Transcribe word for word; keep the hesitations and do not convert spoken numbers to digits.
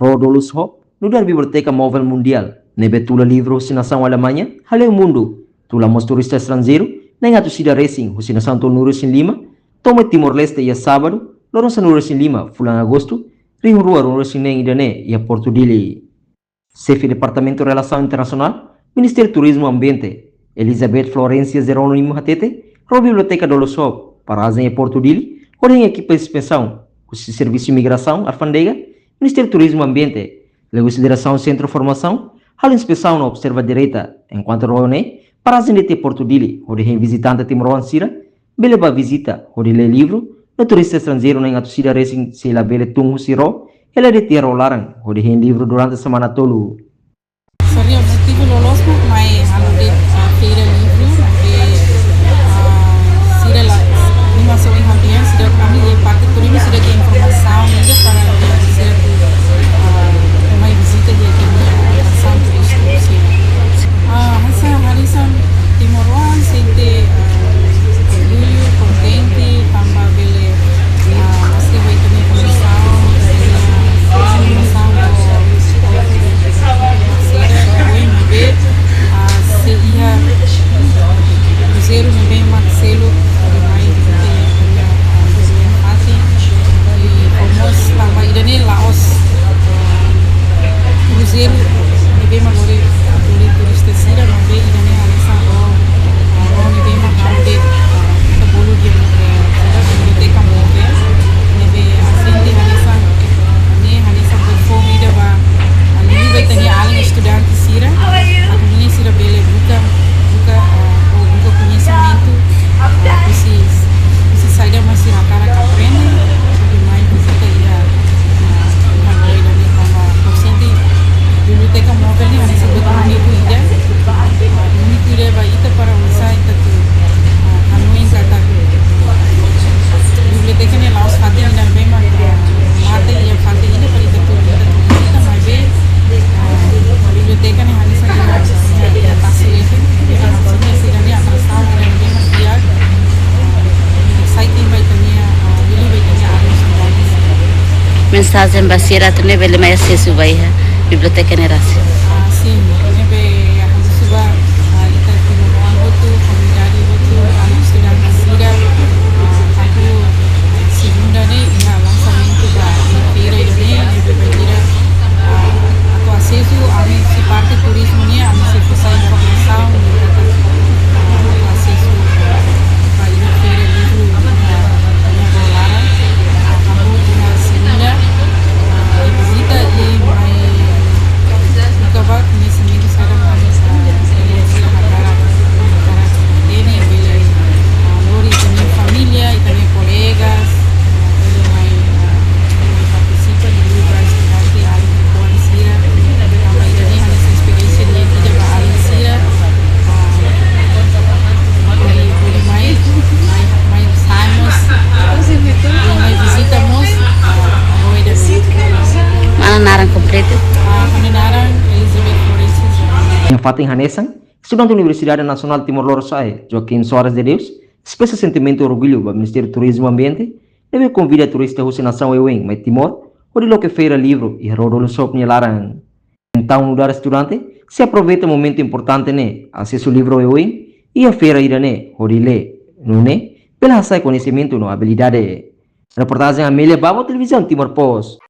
Rudolf Hopf nu'udar Biblioteka Móvel Mundiál, ne'ebé tula livru husi nasaun Alemaña hale'u mundu, tula mós turista estranjeiru na'in atus ida resin husi nasaun tolunulu-resin-lima, to'o mai Timor-Leste iha sábadu, loron sanulu-resin-lima fulan Agostu, rihun rua ruanulu-resin-neen ida-ne'e iha Portu Dili. Xefe Departamentu Relasaun Internasionál, Ministériu Turizmu Ambiente, Elizabeth Florencia Jerónimo hatete, ró Biblioteka Rudolf Hopf parajen iha Portu Dili, hodi hein ekipa inspesaun husi Servisu Imigrasaun, Alfándega, Ministériu Turizmu Ambiente, liuhusi Diresaun Sentru Formasaun, halo inspesaun no observa direta, enkuantu ró ne'e parajen de'it iha Portu Dili, hodi hein vizitante timoroan sira bele bá vizita hodi lee livru, no turista estranjeiru na'in atus ida resin sei labele tun husi ró, hela de'it iha ró laran hodi hein livru durante semana tolu. Sira-nia objetivu loloos mak mai halo de'it, ah, feira livru, eh, ah, sira la, uma so em ambiente, sira kami iha parte turizmu, sira ke informasaun ida para sira, ah, mai vizita iha, ah, atrasaun turístiku sira. Ah, hanesan, hanesan timoroan sente, ah, orgullu, kontente, tanba bele, ah, maske ba ita-nia kondisaun, ita-nia kondisaun, sira, oin maibé, ah, sei iha kruzeiru ne'ebé mak selu, mai, ah, fatin, i mós tanba ida-ne'e la'ós, ah, kruzeiru ne'ebé mak lori, lori turista sira, maibé ida-ne'e hanesan ró, ró ne'ebé mak halo de'it, ah, ita bolu dehan, eh, sira biblioteka móvel, ne'ebé asiste hanesan, ne'e hanesan platforma ida ba, ah, liuliu ba ita-nia alin estudante sira, atu nune'e sira bele buka, buka, ah, ou buka koñesimentu, ah, husi, husi saida mak sira hakarak aprende, hodi mai vizita iha, ah, iha ró ida-ne'e tanba ha'u sente biblioteka móvel ne'e hanesan buat úniku ida, ah, úniku ida ba ita para oinsá ita atu, ah, hanoin katak biblioteka ne'e la'ós fatin ida ne'ebé mak, ah, mate iha fatin ida para ita atu, ita atu vizita, maibé, ah, biblioteka ne'e hanesan ida, ida, ida tasi leten, ida hanesan ida, ida-ne'e atrasaun ida ne'ebé mak di'ak, ah, exciting ba ita-nia, ah, liuliu ba ita-nia alin estudante. Mensajen ba sira atu nune'e bele mai asesu ba iha biblioteka ne'e rasik. Ah, sin, ne'ebé ha'u husu ba, ah, ita timoroan hotu, komunidade hotu, alin estudante sira, ah, atu segunda ne'e iha lansamentu ba feira ida-ne'e, ne'ebé bainhira, ah, atu asesu, ami husi parte turizmu nian, ami sei fó sai informasaun, ah, atu asesu ba iha feira livru, ah, iha ró laran, ah, ha'u iha segunda, ah, vizita i mai buka ba koñesimentu saida mak, ah, sira hakarak, hakarak hatene, bele, ah, lori ita-nia família, ita-nia kolegas, ah, bele mai, ah, mai partisipa, liuliu ba estudante, alin timoroan sira, tanba ida-ne'e hanesan esperiénsia di'ak ida ba alin sira, ah, hodi, hodi mai, mai, mai sai mós, hodi mai vizita mós, ah, ró ida-ne'e. Mana naran kompletu? Ah, ha'u-nia naran Elizabeth Florencia. Iha fatin hanesan, estudante Universidade Nasionál Timor Lorosa'e, Joaquim Soares de Deus, espresa sentimentu orgullu ba Ministériu Turizmu Ambiente, ne'ebé konvida turista husi nasaun oioin mai Timor, hodi loke feira livru iha Ró Rudolf Hopf nia laran. Entaun nu'udar estudante, sei aproveita momentu importante ne'e, asesu livru oioin iha feira ida-ne'e, hodi lee, nune'e bele hasa'e koñesimentu no abilidade. Reportajen Amélia Babo, Televizaun Timor Post.